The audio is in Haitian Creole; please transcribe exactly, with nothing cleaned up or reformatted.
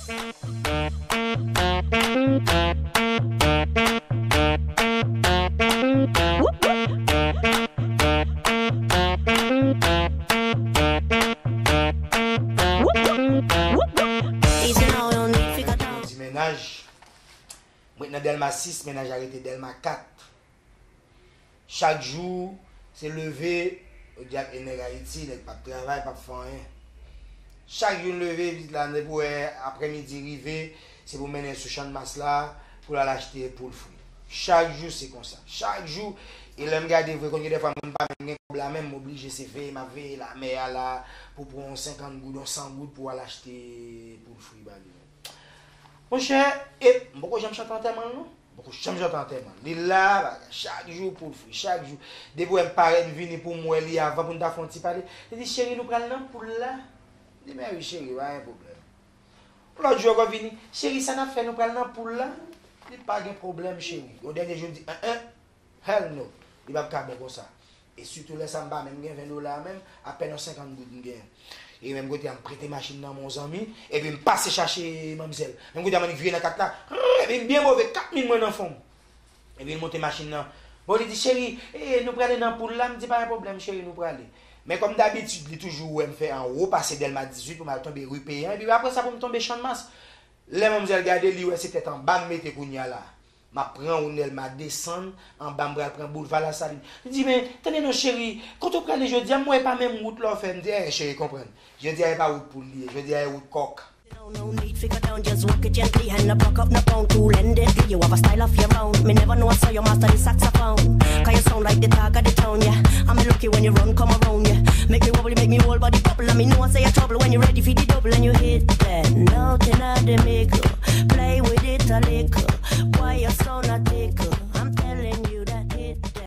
Ti mennaj. Mwen nan Dèlma sis, mennaj la rete Dèlma kat. Chak jou, se leve, yo di ap e nèg Ayiti, nèg p ap travay, p ap fè anyen. Chak jou n leve, pitit la, depi w wè aprèmidi rive, se pou mennen sou Channmas la, pou l al achte poul fri. Chak jou, se konsa. Chak jou, e lè m gade vre, konn gen dèfwa mwen m pa menm gen kòb la menm, m oblije se veye, m ap veye lamè a la, pou pran yon senkant goud, yon san goud pou al achte poul fri ba li menm. Monchè, e m poko janm chante antèman l non. M poko janm chante antèman l. Li la, bagay, chak jou poul fri, chak jou. Depi w wè m parèt, m vini pou m wè li avan pou n ta fè yon ti pale. Li di, cheri, nou pral nan poul la? M di, men wi, cheri, pa gen pwoblèm. Lòt jou ankò vini, cheri, sa n ap fè, nou pral nan poul la? Li pa gen pwoblèm, cheri. Yon dènye jou, m di, en, en. Hell no. Li p ap ka bon konsa. E sitou lè sa m pa menm gen ven dola menm, apèn yon senkant goud m genyen. E menm kote a m prete machin nan men yon zanmi, epi m pase chache manmzèl. Menm kote a m annik vire nan kat la, epi m byen move, kat mil mwen nan fon m. Epi l monte machin nan. Bon, li di, cheri, e, nou prale nan poul la? M di, pa gen pwoblèm, cheri, nou prale. Men kòm dabitid, li toujou wè m fè anwo pase Dèlma dizuit pou m al tonbe ri Peyan, epi apre sa pou m tonbe Channmas. Lè manmzèl gade, li wè se tèt anba m mete kounye a la. M ap pran Wounèl, m a desann anba, m pral pran boulva Lasalin. Li di, men, tande non, cheri, kote w prale jodi a? M wè e pa menm wout la w fè. M di, en, cheri, konprann. Jodi a e pa wout poul li ye, jodi a e wout kòk. No, no need fi go down, just walk it gently and no buck up no pound. Cool and deadly, you have a style of your own. Me never know I saw you master the saxophone. 'Cause you sound like the talk of the town, yeah. I'm lucky when you run come around, yeah. Make me wobble, make me whole body bubble. And me know I say you trouble when you ready for the double and you hit that note in the middle.